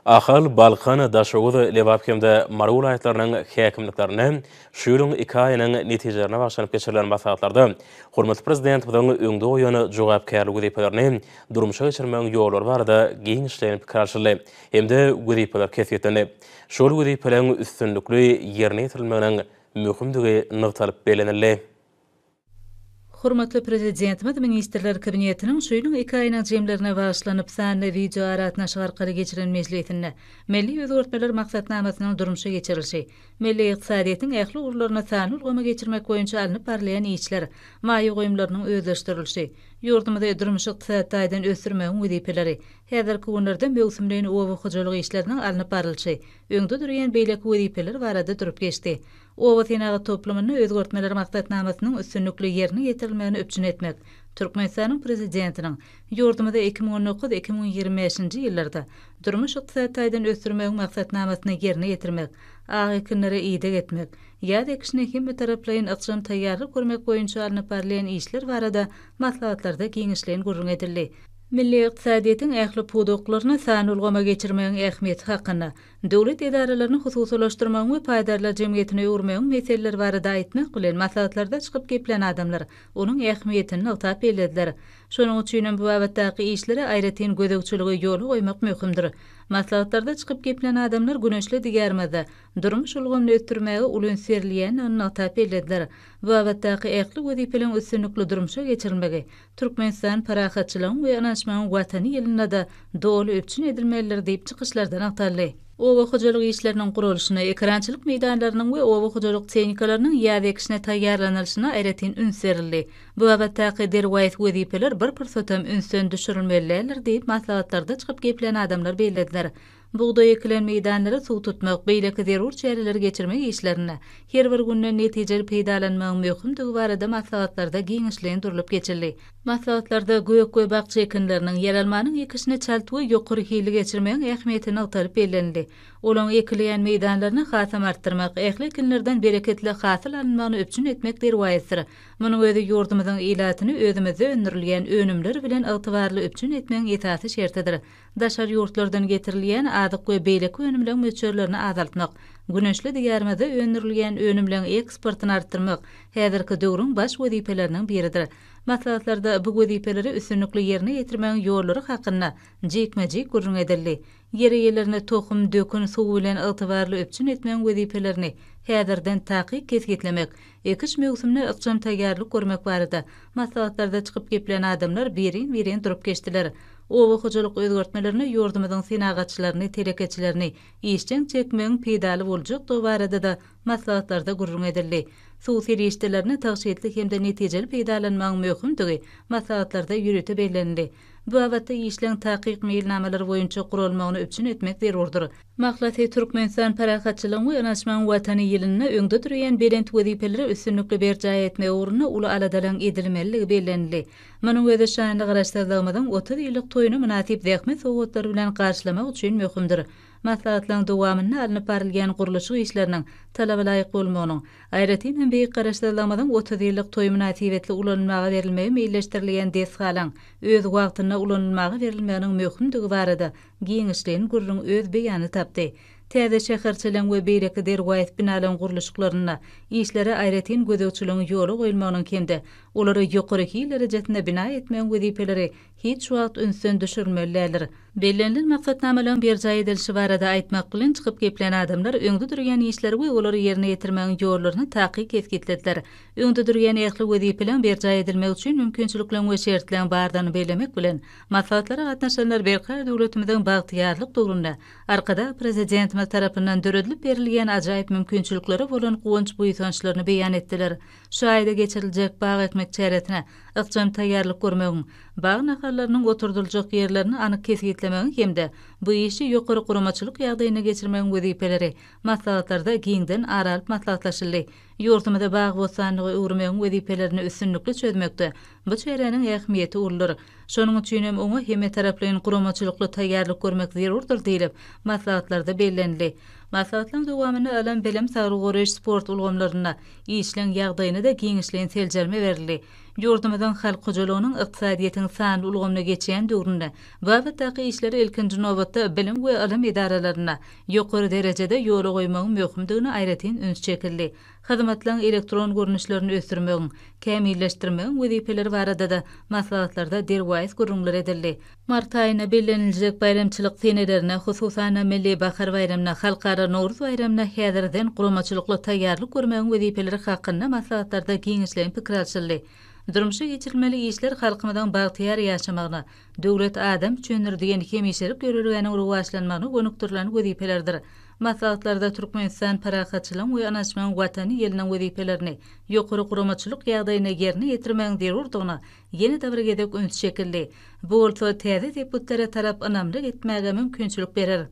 Ahal, Balkan, Daşoguz, Lebap hem-de Mary welaýatlarynyň häkimliklerinde şu ýylyň iki aýynyň netijelerine bagyşlanyp geçirilen maslahatlarda hormatly Prezidentimiziň öňde goýan jogapkärli wezipelerini durmuşa geçirmegiň ýollary barada giňişleýin pikir alşyldy hem-de wezipeler kesgitlendi. Şol wezipeleriň üstünlikli ýerine ýetirilmeginiň möhümdigi nygtalyp bellenildi. Hormatly Prezidentimiz Ministrler Kabinetiniň şu ýylyň iki aýynyň jemlerine bagyşlanyp sanly wideoaragatnaşyk arkaly geçiren mejlisinde Milli özgertmeler maksatnamasynyň durmuşa geçirilişi, milli ykdysadyýetiň ähli ugurlaryny sanly ulgama geçirmek boýunça alnyp barylýan işler, maýa goýumlarynyň özleşdirilişi, ýurdumyzy durmuş-ykdysady taýdan ösdürmegiň wezipeleri, häzirki günlerde möwsümleýin oba hojalyk işleriniň alnyp barlyşy, öňde durýan beýleki wezipeler barada durup geçdi. Oba senagat toplumynda özgertmeler maksatnamasynyň üstünlikli ýerine ýetirilmegini üpjün etmek, Türkmenistanyň Prezidentiniň ýurdumyzy 2019, 2025-nji ýyllarda durmuş-ykdysady taýdan ösdürmegiň maksatnamasyny ýerine ýetirmek, ak ekinlere ideg etmek, ýaz ekişine hemmetaraplaýyn ykjam taýýarlyk görmek boýunça alnyp barylýan işler barada maslahatlarda giňişleýin gürrüň edildi. Milli ykdysadyýetiň ähli pudaklaryny sanly ulgama geçirmegiň ähmiýeti hakynda Döwlet edaralaryny hususylaşdyrmagyň we paýdarlar jemgyýetine öwürmegiň meseleleri barada aýtmak bilen, maslahatlarda çykyp geplän adamlar onuň ähmiýetini nygtap bellediler. Şonuň üçinem bu babatdaky işlere aýratyn gözegçiligi ýola goýmak möhümdir. Maslahatlarda çykyp geplän adamlar güneşli Diýarymyzda durmuş ulgamyny ösdürmäge uly üns berilýändigini nygtap bellediler. Bu babatdaky ähli wezipeleriň üstünlikli durmuşa geçirilmegi Türkmenistan parahatçylygyň we ynanyşmagyň Watany ýylynda-da doly üpjün edilmelidir diýip, çykyşlarda nygtaldy. Oba hojalyk işleriniň guralyşyna, ekerançylyk meýdanlarynyň we oba hojalyk tehnikalarynyň ýaz ekişine taýýarlanylyşyna aýratyn üns berildi. Bu babatdaky derwaýys wezipeler bir pursatam ünsden düşürilmeli däldir diýip, maslahatlarda çykyp geplän adamlar bellediler. Bugdaý ekilen meýdanlara suw tutmak, beýleki zerur çäreleri geçirmek işlerinde her bir günden netijeli peýdalanmagyň möhümdigi barada maslahatlarda giňişleýin durlup geçildi. Maslahatlarda gök we bakja ekinleriniň, ýeralmanyň ekişini çalt we ýokary hilli geçirmegiň ähmiýeti nygtalyp bellenildi. Olaryň ekilýän meýdanlaryny hasam artdyrmak, ähli ekinlerden bereketli hasyl alynmagyny üpjün etmek derwaýysdyr. Munuň özi ýurdumyzyň ilatyny özümizde öndürilýän önümler bilen ygtybarly üpjün etmegiň esasy şertidir. Daşary ýurtlardan getirilýän azyk we beýleki önümleň möçberlerini azaltmak, güneşli Diýarymyzda öndürilýän önümleň eksportyny artdyrmak häzirki döwrüň baş wezipeleriniň biridir. Maslahatlarda bu wezipeleri üstünlikli ýerine ýetirmegiň ýollary hakynda jikme-jik gürrüň edildi. Ýer eýelerini tohum, dökün, suw bilen ygtybarly üpjün etmegiň wezipelerini häzirden takyk kesgitlemek, ekiş möwsümine ykjam taýýarlyk görmek barada maslahatlarda çykyp geplän adamlar birin-birin durup geçdiler. Oba hojalyk özgertmelerine ýurdumyzyň senagatçylaryny, telekeçilerini işjeň çekmegiň peýdaly boljakdygy barada-da maslahatlarda gürrüň edildi. Suw serişdelerini tygşytly hem-de netijeli peýdalanmagyň möhümdigi maslahatlarda ýörite bellenildi. Bu babatda işleň takyk meýilnamalar boýunça guralmagyny üpjün etmek zerurdyr. Mahlasy, Türkmenistan parahatçylygyň we ynanyşmagyň Watany ýylynda öňde durýan belent wezipeleri üstünlikli berjaý etmek ugrunda uly aladalaryň edilmelidigi bellenildi. Munuň özi şanly Garaşsyzlygymyzyň 30 ýyllyk toýuny mynasyp zähmet sowgatlary bilen garşylamak üçin möhümdir. Maslahatlaryň dowamynda alnyp barylýan gurluşyk işleriniň talabalaýyk bolmagynyň, aýratyn hem beýik Garaşsyzlygymyzyň 30 ýyllyk toýy mynasybetli ulanylmaga berilmegi meýilleşdirilýän desgalaryň öz wagtynda ulanylmaga berilmeginiň möhümdigi barada giňişleýin gürrüň öz beýanyny tapdy. Täze şäherçeleň we beýleki derwaýys binalaryň gurluşyklarynda işlere aýratyn gözegçiligiň ýola goýulmagynyň hem-de olary ýokary hil derejesinde bina etmegiň wezipeleri hiç wagt ünsden düşürilmeli däldir. Bellenilen maksatnamalaryň berjaý edilişi barada aýtmak bilen çykyp geplän adamlar öňde durýan işleri we olary ýerine ýetirmegiň ýollaryny takyk kesgitlediler. Öňde durýan ähli wezipeleriň berjaý edilmegi üçin mümkinçilikleriň we şertleriň bardygyny bellemek bilen, Maslahatlara gatnaşanlar Berkarar döwletimiziň bagtyýarlyk döwründe Arkadag Prezidentimiz tarapyndan döredilip berilýän ajaýyp mümkinçiliklere bolan guwanç-buýsançlaryny beýan etdiler. Şu aýda geçiriljek bag ekmek çäresine ykjam taýýarlyk görmegiň, bag nahallarynyň oturdyljak ýerlerini anyk kesgitlemegiň hem-de bu işi ýokary guramaçylyk ýagdaýynda geçirmegiň wezipeleri maslahatlarda giňden ara alyp maslahatlaşyldy. Ýurdumyzy bagy-bossanlyga öwürmegiň wezipelerini üstünlikli çözmekde bu çäräniň ähmiýeti uludyr. Şonuň üçin hem oňa hemmetaraplaýyn guramaçylykly taýýarlyk görmek zerurdyr diýlip, maslahatlarda bellenildi. Maslahatlaryň dowamynda ylym, bilim, saglygy goraýyş, sport ulgamlarynda işleň ýagdaýyna-da giňişleýin seljerme berildi. Ýurdumyzyň halk hojalygynyň ykdysadyýetiň sanly ulgamyna geçýän döwründe bu babatdaky işleri ilkinji nobatda bilim we ylym edaralarynda ýokary derejede ýola goýmagyň möhümdigine aýratyn üns çekildi. Hyzmatlaryň elektron görnüşlerini ösdürmegiň, kämilleşdirmegiň wezipeleri barada-da maslahatlarda derwaýys gürrüňler edildi. Mart aýynda belleniljek baýramçylyk senelerine, hususan-da, Milli bahar baýramyna, Halkara Nowruz baýramyna häzirden guramaçylykly taýýarlyk görmegiň wezipeleri hakynda maslahatlarda giňişleýin pikir alşyldy. Durmuşa geçirilmeli işler halkymyzyň bagtyýar ýaşamagyna, Döwlet adam üçindir diýen hemişelik ýörelgäniň rowaçlanmagyna gönükdirilen wezipelerdir. Maslahatlarda Türkmenistan parahatçylygyň we ynanyşmagyň Watany ýylynyň wezipelerini ýokary guramaçylyk ýagdaýynda ýerine ýetirmegiň zerurdygyna ýene-de bir gezek üns çekildi. Bu bolsa täze sepgitlere tarap ynamly gitmäge mümkinçilik berer.